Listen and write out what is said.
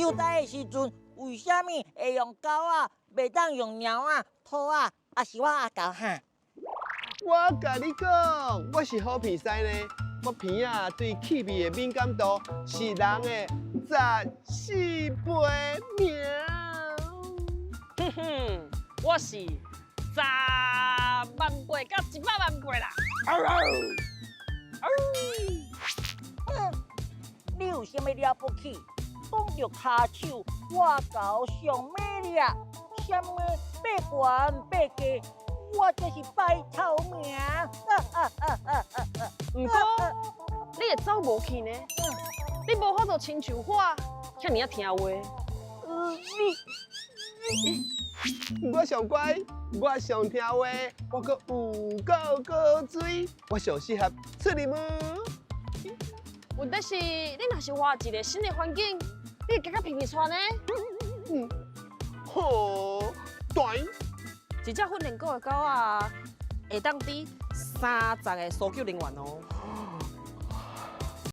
救災的時陣，為啥物會用狗仔，袂當用貓仔、兔仔，抑是我阿猴哈？我共你講，我是好鼻師呢。我鼻仔對氣味的敏感度是人的14倍爾。哼哼，我是10萬倍佮100萬倍啦！嗯，你有啥物了不起？講著跤手，我猴上尾掠，啥物爬懸爬低，我這是排頭名。毋過你會走無去呢？你無法度親像我遐爾仔聽話。你我上乖，我上聽話，我閣有夠古錐，我上適合出任務。問題是，你若是換一个新的環境，你會感覺皮皮喘呢？嗯，好，對。一隻訓練過的狗仔，會當佇30個搜救人員哦。